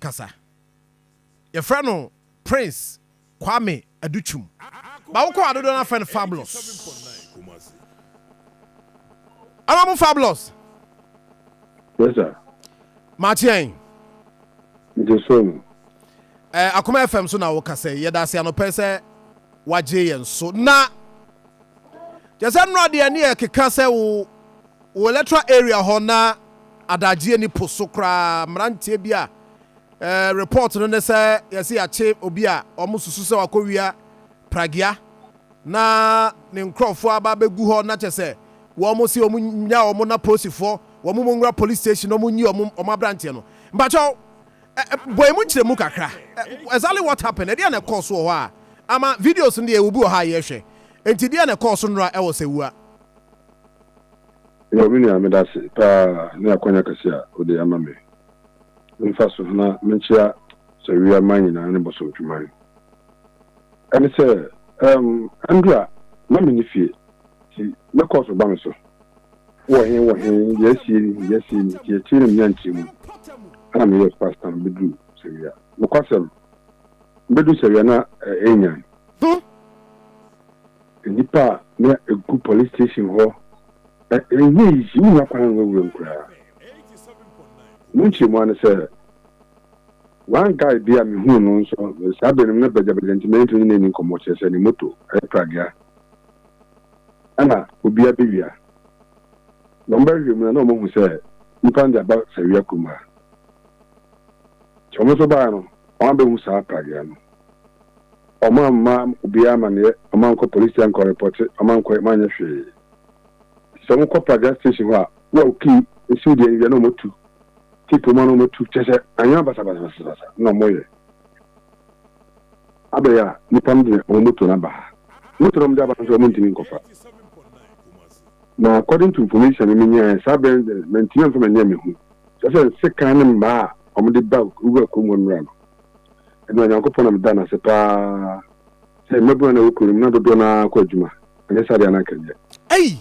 nkasa. Yɛfrɛ no Prince Kwame Adutwum. Ba wokɔ adodoɔ no afrɛ no Fabulous. Honorable Fabulous. Yes, sir. Makyeɛn. Nti so no. Akoma FM so na wokasa yi. Yɛda ase anɔpɛ sɛ wagye yɛn so. Na kyɛ sɛ nnora deɛ ne yɛkeka sɛ wo electoral area hɔ na adagyeɛ ni po so koraa, mmeranteɛ bi a report no ne sɛ yɛsɛ yɛakye obi a ɔmo susu sɛ wakɔwia pragea na ne nkurɔfoɔ aba abɛgu hɔ, na kyɛ sɛ wɔn mo si wɔn nya wɔn na polisifoɔ wɔn mo nwura police station na wɔn nyi wɔn aberanteɛ no. Mpakyɛw, bɔ emu nkyerɛ mu kakra, exactly what happened? Ɛdeɛ na ɛkɔɔ so wɔ hɔ a ama videos no deɛ obi wɔ ha a yɛhwɛ, nti deɛ na ɛkɔɔ so nnora ɛwɔ Sewua? Yɛ me nua, meda ase paa ne akwanya kɛse a wode ama me. Memfa so na menkyea Sawia man nyinaa ne Bosomtweman. Ɛne sɛ, ɛndora na menni fie, nti mɛkɔɔ so ba me so. Wɔ he, wɔ he, deɛ asie ni, deɛ asie ni, nti akyire na menya nkyerɛmu. Ɛna meyɛɛ fast na mebɛduru Sawia. Nokwasɛm, mebɛduru Sawia na ɛnyan. Nnipa a na ɛgu police station hɔ, ɛnyɛ easy, wonya kwan nwurawura mu koraa. Mu nkyerɛmu ara ne sɛ, one guy bi a mehuu no nso, saa bere no na bagyabagya nti mantumi ne no anni nkɔmmɔ, kyerɛ sɛ ne moto ɛyɛ pragea ɛna obi abɛwia. Na wɔbɛhwehwɛ mu no na wɔahu sɛ nnipa no de aba Sawia kurom ha. Nti wɔn nso baeɛ no, wɔabɛhu saa pragea no. Wɔamma obiara amanneɛ, wɔankɔ police ankɔ repɔte, wɔankɔ, wɔanyɛ hwee. Sɛ wɔkɔ pragea station hɔ a, wo a wo key esi wo deɛ no wia na wɔatu. Key poma na wɔatu, kyerɛ sɛ anwea basabasabasa na wɔyɛ. Abɛyɛ a nnipa no de wɔn moto no aba ha. Moto no a wɔde aba no nso wɔntumi nkɔfa. Na according to information a me menyaeɛ saa berɛ no deɛ, mantumi amfa m'ani ammehu. Kyerɛ sɛ nsekan ne mmaa a wɔde ba wura kurom hɔ nnora no, ɛno a Nyankopɔn na meda no ase paa sɛ mmabunu a na ɛwɔ kuro no mu na dodoɔ no ara kɔ adwuma, anyɛ saa deɛ a na anka ɛnyɛ. Ei!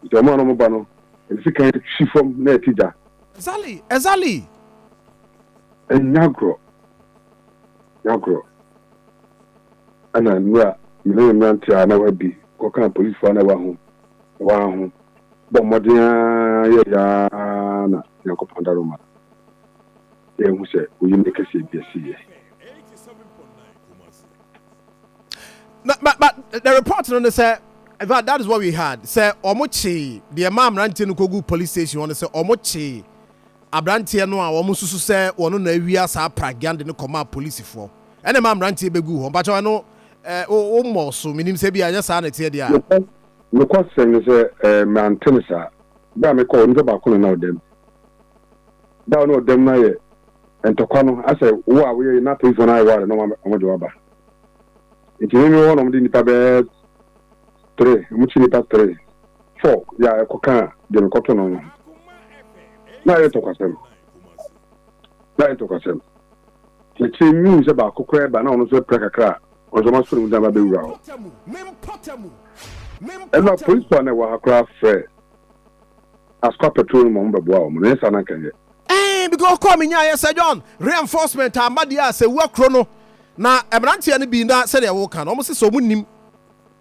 Nti wɔn a na wɔba no, yɛde sekan twi fam na yɛte gya. Exactly. Ɛnyɛ agorɔ, ɛnyɛ agorɔ. Ɛna nnora me ne me mmeranteɛ a na wɔadi kɔkaa polisifoɔ a na ɛwɔ ho, ɛwɔ ha ho, bɔ mmɔden ara yɛeɛ ara na Nyankopɔn daroma yɛahu sɛ oyim ne kɛseɛ bi asiiɛ. Na but the report no ne sɛ, in fact that is what we had, sɛ wɔn kyee deɛ maa mmeranteɛ no kɔgu police station hɔ no, sɛ wɔn kyee aberanteɛ no a wɔn susu sɛ wɔn na awia saa pragya de no kɔmaa polisifoɔ, ɛna ɛmaa mmeranteɛ bɛguu hɔ. Mpakyɛw, ɛno wo mmɔɔ so, menim sɛ bi a ɛnyɛ saa na ɛteɛ deɛ a. Nokwasɛm ne sɛ mante no saa. Berɛ a mekɔɔ hɔ, nipa baako na na ɔda mu. Da a na ɔda mu no ayɛ ntɔkwa no, asɛ wo a woyɛ na apolisifoɔ no ayɛ wo ade na wɔde wo aba. Nti me mewɔ hɔ na wɔde nnipa bɛyɛ three, wɔkyi nnipa three, four yɛ a ɛkɔkaa deɛ mekɔto no no ho. Na ayɛ ntɔkwasɛm. Na ayɛ ntɔkwasɛm. Nti akyire mehu sɛ baako koraa ba na ɔno nso apira kakra a, ɔno nso wɔasɔ ne mu de no aba abɛwura hɔ. Ɛno apolisifoɔ a na ɛwɔ ha koraa frɛ Asukwa patrol no ma wɔn bɛboa wɔn no, ɛnyɛ saa na anka ɛyɛ. Ɛɛn, because ɔkɔɔ me nyaeɛ Sir John, reinforcement amma deɛ a sɛ wua kuro no na mmeranteɛ no bi na sɛdeɛ woka no wɔn se sɛ wɔn nim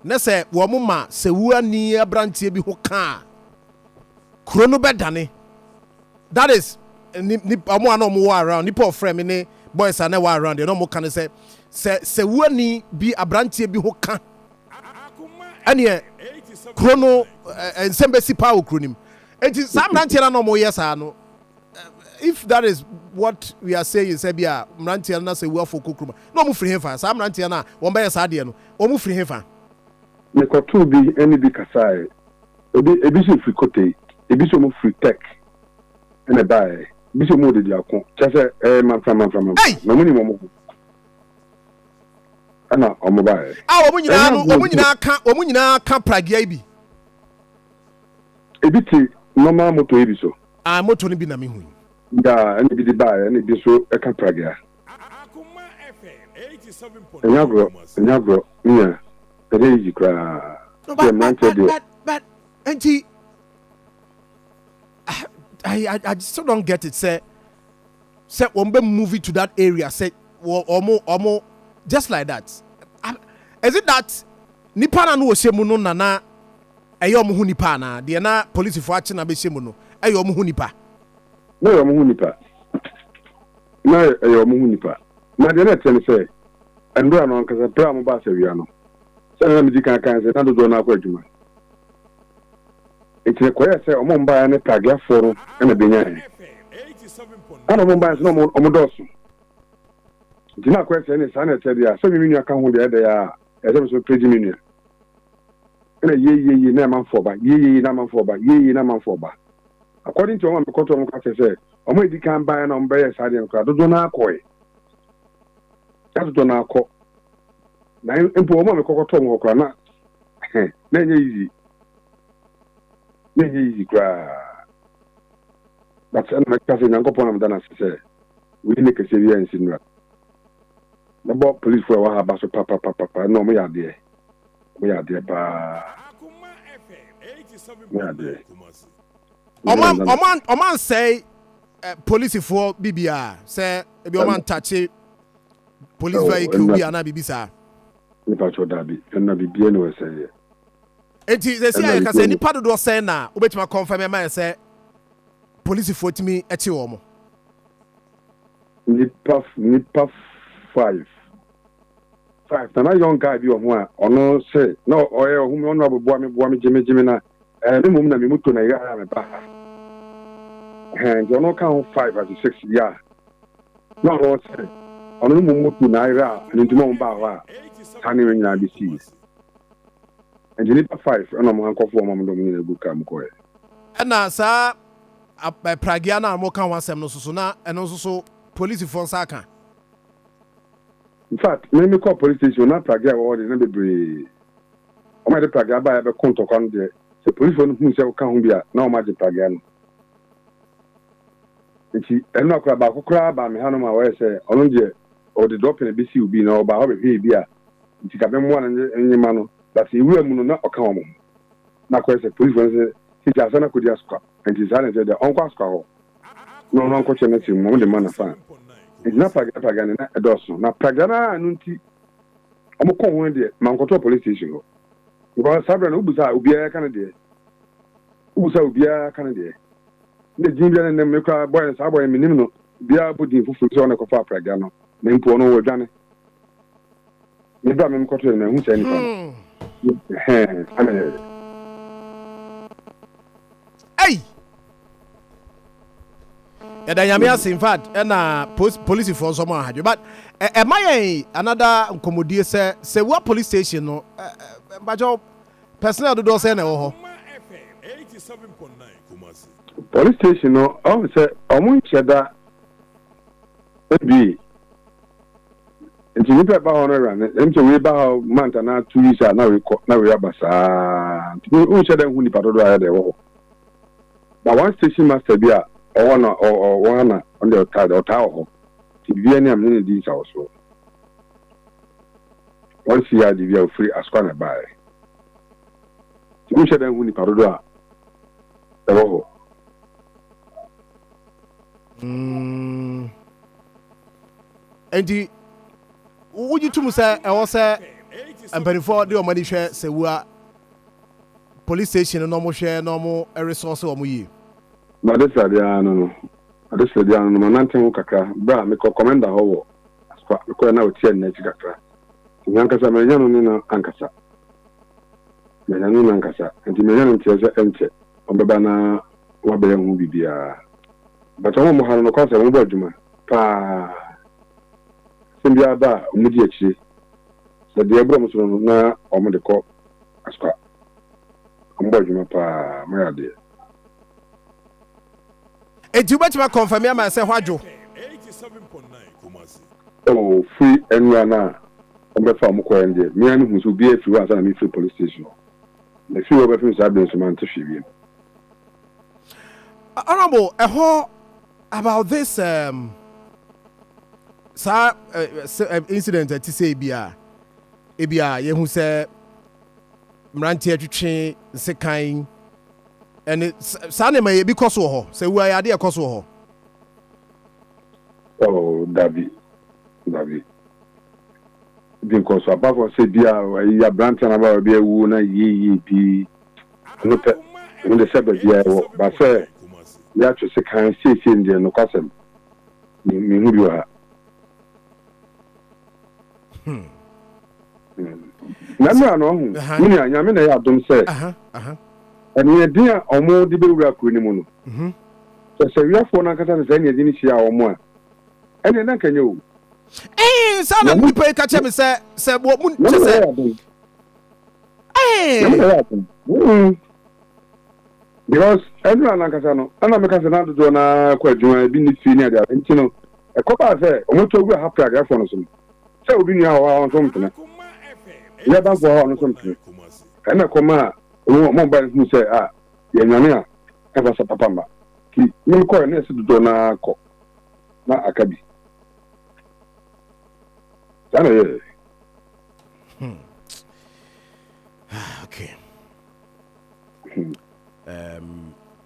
ne sɛ wɔn ma sɛ wua ni aberanteɛ bi ho ka a kuro no bɛdane, that is ni ni wɔn a na wɔn wɔ around, nipa ɔfrɛ me ne boys a na ɛwɔ around deɛ na wɔn ka no sɛ sɛ wua ni bi aberanteɛ bi ho ka ɛneɛ kuro no nsɛm bɛsi paa wɔ kuro no mu. Nti saa mmeranteɛ no na wɔyɛ saa no, if that is what we are saying, sɛ bi a mmeranteɛ no na sɛ wuafoɔ kɔ kurom na wɔn firi hefa? Saa mmeranteɛ no a wɔn bɛyɛ saa deɛ no, wɔn firi hefa? Mekɔtoo bi ne bi kasaeɛ. Ebi ebi nso firi Kotei, ebi nso wɔn firi Tech ɛna ɛbaeɛ, ebi nso wɔn wɔ Deduako. Kyerɛ sɛ ɛyɛ manfra manfra manfra na wɔn nim wɔn ho. Ɛna wɔn baeɛ. A wɔn nyinaa no, wɔn nyinaa ka pragea yi bi. Ebi te normal moto yi bi so. Ah, moto no bi na mehu yi. Yeah, ɛna ebi de baeɛ, ɛna ebi nso ɛka pragea. Ɛnyɛ agorɔ, ɛnyɛ agorɔ, me nua, ɛnyɛ easy koraa. No, but, but, but, but, but, nti, I still don't get it, sɛ. Sɛ wɔn bɛ move to that area sɛ wɔn wɔn just like that. Is it that nipa na no wɔhyɛ mu no na na ɛyɛ wɔn ho nipa anaa deɛ na polisifoɔ akye na bɛhyɛ mu no ɛyɛ wɔn ho nipa? Na ɛyɛ wɔn ho nipa. Na ɛyɛ wɔn ho nipa. Na deɛ na ɛteɛ ne sɛ, nnora no ankasa berɛ a wɔbaa Sawia no, sɛdeɛ na medi kan kae sɛ na dodoɔ no ara kɔ adwuma. Enti na ɛkɔyɛɛ sɛ wɔn a wɔbaeɛ ne Prageafoɔ no na ɛbɛnyaeɛ. Ɛna wɔn baeɛ nso na wɔn dɔɔso. Nti na akɔyɛ sɛ ɛne saa na ɛteɛ deɛ a, sɛ me me nua ka ho deɛ ɛdɛ a, ɛsɛ me nso mepere gye me nua. Ɛna yie yie yie na amanfoɔ ba, yie yie yie na amanfoɔ ba, yie yie na amanfoɔ ba. According to wɔn a mekɔtɔ wɔn ka kyerɛ sɛ, wɔn a ɛdi kan baeɛ na wɔn bɛyɛɛ saa deɛ no koraa, dodoɔ no ara kɔe. Na dodoɔ no ara kɔ. Na mpo wɔn a mekɔkɔtɔ wɔn hɔ koraa na na ɛnyɛ easy. Na ɛnyɛ easy koraa. But ɛna mɛka sɛ Nyankopɔn na meda no ase sɛ wei ne kɛseɛ bi ansi nnora. Mɛbɔ policefoɔ a ɛwɔ ha aba so papapapapa ɛna wɔn yɛ adeɛ. Wɔn yɛ adeɛ paa. Wɔn yɛ adeɛ. Wɔn wɔn ansɛe polisifoɔ biribiara sɛ ebi wɔn antakye police vehicle bi anaa biribi saa. Nipa kyɛw daabi ɛna biribiara ni wɔsɛe yɛ. Enti sɛsi a yɛka sɛ nnipa dodoɔ sɛn na wobɛtumi akɔnfɛm ɛma yɛ sɛ polisifoɔ tumi kye wɔn? Nnipa nnipa five five na na young guy bi wɔ ho a ɔno sɛ na ɔyɛ ɔho mi ɔno aboboa me boa me gye me gye me na ɛɛ me mmom na me moto na yɛ a me ba ha ɛhɛn nti ɔno ka ho five ase six ya na ɔno sɛ ɔno ne mmom moto na ayerɛ a ɛno nti mo ba hɔ a saa nneɛma nyinaa bɛsi yɛ. Nti nnipa five ɛna ɔmo hankɔfo wɔn a ɔmo de ɔmo nyinaa gu car mu kɔɛ. Ɛna saa pragea no a moka ho asɛm no nso so na ɛno nso so polisifoɔ nsa aka? In fact me me kɔɔ police station na pragea a ɛwɔ hɔ deɛ na bebree. Wɔn a yɛde pragea baeɛ abɛko ntɔkwa no deɛ sɛ polisifoɔ no huu sɛ woka ho bi a na wɔn agye pragea no. Nti ɛno akora baako koraa baa me hanom a ɔyɛ sɛ ɔno deɛ ɔde dɔpene bɛsi obi na ɔbaa hɔ bɛhwɛɛ bi a nti ka mɛmoa no nye mma no but ewura mu no na ɔka wɔn ho na akɔyɛ sɛ polisfoɔ no sɛ sisi asan akɔdi asokwa nti saa na ɛsɛ deɛ ɔnkɔ asokwa hɔ na ɔno ankɔkyɛ no sɛ mu wɔn de ma na fa nti na pragya pragya no na ɛdɔɔso na pragya no a no nti wɔn kɔn ho no deɛ mankɔtɔ police station hɔ because saa berɛ no wobusa obiara ka no deɛ wobusa obiara ka no deɛ na din biara ne me koraa bɔyɛ no saa bɔyɛ menim no obiara bɔ din foforɔ sɛ ɔna kɔfa pragya no na mpo ɔno wɔdwane. Me bra me mekɔto no mahu saa nipa no. Ɛhɛn, saa na yɛyɛ. Ei! Yɛda Nyame ase in fact ɛna polisifoɔ nso ɔmo ahadwe but ɛma yɛn another nkɔmmɔdie sɛ Sewua police station no mpakyɛw personnel dodoɔ sɛn na ɛwɔ hɔ? Police station no ɔhu sɛ ɔmo nhyɛ da ebie. Nti nnipa ɛba hɔ no wura no, ɛm sɛ wei ba hɔ month anaa 2 weeks a na wei kɔ na wei aba saa. Nti wonhyɛ da nhu nipa dodoɔ a ɛyɛ dɛ ɛwɔ hɔ. But one station master bi a ɔwɔ na ɔwɔ ha na ɔno deɛ ɔtaa deɛ ɔtaa wɔ hɔ. Nti biribiara ni a mene ne di nsawɔsoɔ. One CID bi a ofiri Asokwa na ɛbaeɛ. Nti wonhyɛ da nhu nipa dodoɔ a ɛwɔ hɔ. Enti wogye tom sɛ ɛwɔ sɛ mpanimfoɔ de wɔn ani hwɛ Sewua police station no na wɔhwɛ na wɔn resource wɔn yie. M'adesrɛdeɛ ara no no, m'adesrɛdeɛ ara no no, manante ho kakra berɛ a mekɔ commander hɔ wɔ Asokwa, mekɔɛ na ɔte anina akyi kakra, nti me ankasa mannya no ne no ankasa, mannya no ne no ankasa, nti mannya no nteɛ sɛ ɛnkyɛ ɔbɛba na wabɛyɛ ho biribiara. But wɔn a wɔwɔ ha no, nokwasɛm, wɔbɔ adwuma paa. Asɛm biara ba a, wɔdi akyire. Sɛ deɛ ɛboro wɔn so no, na wɔde kɔ asokwa. Wɔbɔ adwuma paa, wɔyɛ adeɛ. Enti wobɛtumi akɔnfɛme ama yɛn sɛ hɔ adwo? Oh, firi nnora no a wɔbɛfa wɔn kɔeɛ no deɛ, me ara mehuu sɛ obiara afiri hɔ ansa na mefiri police station hɔ. Mefiri hɔ bɛpem saa berɛ nso, mante hwee bio. Honourable, ɛhɔ about this um, saa uh, incident ɛte sɛ ebi a ebi a yɛhu sɛ mmeranteɛ twetwe nsekan ɛne saa nneɛma yi ebi kɔ so wɔ hɔ sɛ wua yɛ adeɛ ɛkɔ so wɔ hɔ. Oh, dabi, dabi. Bi nkɔ so apart from sɛ bi a ayi aberante na ba bi awu na yie yie bi ɛno pɛ, ɛno de sɛ baabi a ɛwɔ ba sɛ yɛatwe sekan seesei no deɛ, nokwasɛm, mehu bi wɔ ha. Na mmerɛ no ɔho me nua, Nyame na ɛyɛ adom sɛ ɛneɛden a ɔmo de bɛwura kuro no mu no, sɛ wiafoɔ no ankasa sɛ saa nneɛden no hyia a ɔmo a ɛneɛ na nkanyɛ o. Ee, saa na nipa yi ka kyerɛ me sɛ wɔ mu kyɛ sɛ Nyame na ɛyɛ adom because ɛnura nankasa no ɛna meka sɛ na dodoɔ no kɔ adwuma, ebi ne fie ne ade ade, nti no ɛkɔbaa sɛ ɔmo to agu ha pragyafoɔ no so no sɛ obi nua wɔ hɔ a ɔno nso mpene, obi adamfo wɔ hɔ a ɔno nso mpene. Ɛna ɛkɔma a ɔmo ba hu sɛ a yɛnwane a ɛmfa sɛ papa mba, nti me kɔɛ na ɛsɛ dodoɔ no kɔ na aka bi saa na ɛyɛ. Okay.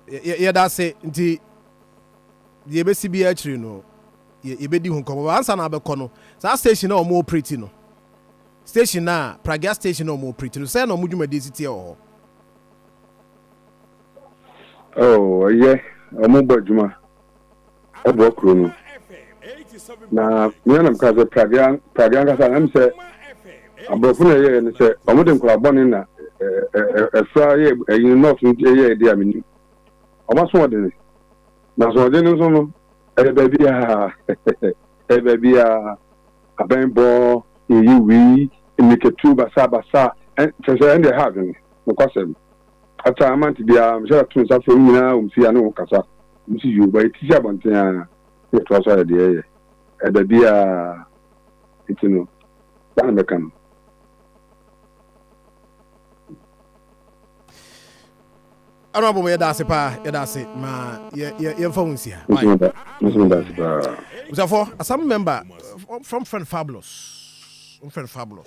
Yɛda ase. Nti deɛ yɛbɛsi biara akyiri no, yɛbɛdi ho nkɔmmɔ. Ansa na abɛkɔ no, saa station na ɔmo operate no, station na pragya station na ɔmo operate no, sɛ na ɔmo dwumadie si teɛ wɔ hɔ? Oh, ɛyɛ, ɔmo bɔ adwuma, ɛboa kuro no. Na mmea nam kaa sɛ pragya pragya ankasa ɛm sɛ aborɔfo na ɛyɛɛ no sɛ ɔmo de nkɔla bɔne na ɛfra yɛ ɛyi nɔɔso no ɛyɛ ɛde a menim ɔmo asoɔdene na asoɔden no nso no ɛyɛ baabi a ɛyɛ baabi a abɛn bɔ yɛyɛ wei mmirikatu basabasa kyerɛ sɛ ɛnde ɛha adwene. Nokwasɛm ata amante biara mehyɛ to nsa frɛ wo nyinaa wɔ mfie a ne wo kasa mo si yio ba yɛti si abɔnten a yɛtoa so ayɛ deɛ ɛyɛ ɛda biara, nti no saa na mɛka no. Ɛno abom, yɛda ase paa, yɛda ase ma yɛmfa wo nsia. Busafoɔ, assembly member from friend Fabulous, friend Fabulous.